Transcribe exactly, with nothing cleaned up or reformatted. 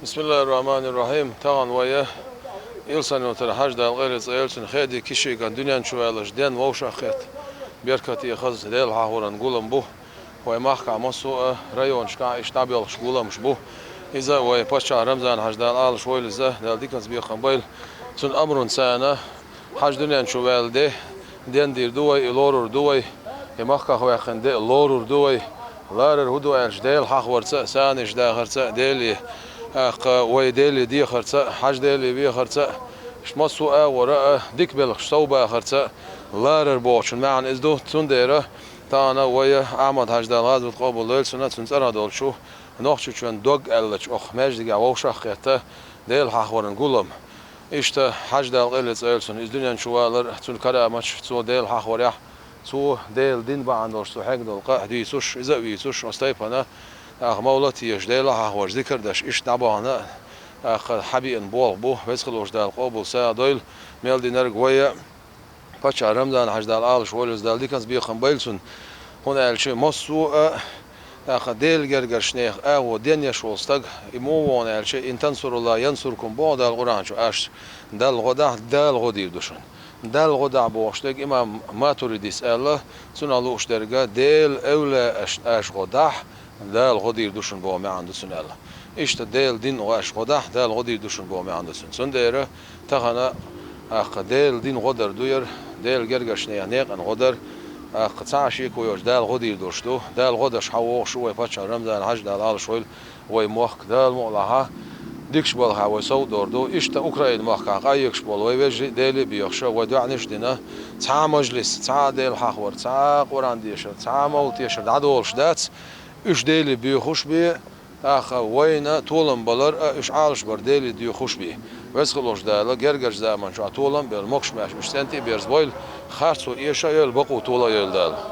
Бисмиллахир-рахманир-рахим. Тахана вай Илсхан-Юртара Хьажа, Дала къайле цӀа йойла цун, хеди кишиган дуьнен чу ваьллачу ден вовшахкхетта, беркате хаза Делан хьахоран гулам бу. Вай махкахь массо а районашкахь иштта дӀабоьлхуш гуламаш бу. Иза вай паччахь Рамзан-Хьажа, Дала Ӏалаш войла иза, Дала диканца бекхам бойла. Цуьнан амрунца Хьажа дуьнен чу ваьлла де, ден дийр ду вай, и лорур ду вай, и махках ваьккхина де лорур ду вай. Ларар хӀун ду аьлча, Дела хьахаварца а, саниш дахарца а, Деле, тӀаккха вай Деле дехарца а, Хьажа Деле вехарца а, иштта массо а агӀора а дика белхаш совбахарца а, ларар бохучун маьӀна иза ду. Цундела тахана вай Ахьмад-Хьажа, Дала гӀазот къобалдойла цуьнан, цуьнан цӀарах долчу Нохчийчоьнан дог аьллачу оху маьждигехь вовшахкхетта Дела хьахоран гулам. Иштта Хьажа, Дала къайле цӀа йойла цун, иза дуьнен чу валар, цуьнан караматаш, цо Дела хьахаварехь, цо Делан дин бахьана долуш цо хьегна долу къа а дуьйцуш, иза а вуьйцуш, оцу тайпана, тӀаккха мовлат а еш, Дела хьахавеш, зикар деш, иштта дӀабахана, тӀаккха хьабеана болх бу, Веза хилла волчу Дала къобал сагӀа дойла, мел динарг вай а. Паччахь Рамзан-Хьажа, Дала Ӏалаш войла иза, Дала диканца бекхам бойла цунна, хӀунда аьлча массо а, тӀаккха Делан гергарчу нехан агӀо денъеш волу стаг, и муха ву аьлча, «Ин тансуруллаха янсуркум», боху Дала Къуръан чу, аша Далла гӀо дахь, Дала гӀо дийр ду шуна. Далла гӀо дахь бохуш дерг имам Матуридис аьлла, цунах лууш дерг, Делан эвлаяашна аша гӀо дахь, Дала гӀо дийр ду шуна боху маьӀна ду цуьнан аьлла. Иштта Делан дин гӀо аша гӀо дахь, Дала гӀо дийр ду шуна боху маьӀна ду цуьнан. Цундела тахана, тӀаккха Делан дин гӀо дар ду яра, Делан гергарчу нехан некъан гӀо дар, тӀаккха цхьа а шеко йоцуш Дала гӀо дийр долуш ду. Дала гӀо даш хьан вогӀуш ву вай паччахь Рамзан-Хьажа, Дала Ӏалаш войла, вай мохк Дала мукъалахь дикачу балхахь вай совдор ду. Иштта Украин махкахь къахьоьгуш болу вай вежарий а Деле а боьхуш, вай доьӀнаш а дина, цхьа а мажлис, цхьа а Дела хьахавар, цхьа а Къуръан дешар, цхьа а мовлат дешар дӀадолуш дац, уьш Деле боьхуш бен, тӀаккха вайна толам балар а, уьш Ӏалаш бар Деле доьхуш бен. Веза хилла волчу Дала гергарчу заманчохь толам а белла, могуш-маьрша уьш цӀентий а берза бойла, харцо эша а йойла, бакъо тола а йойла Дала.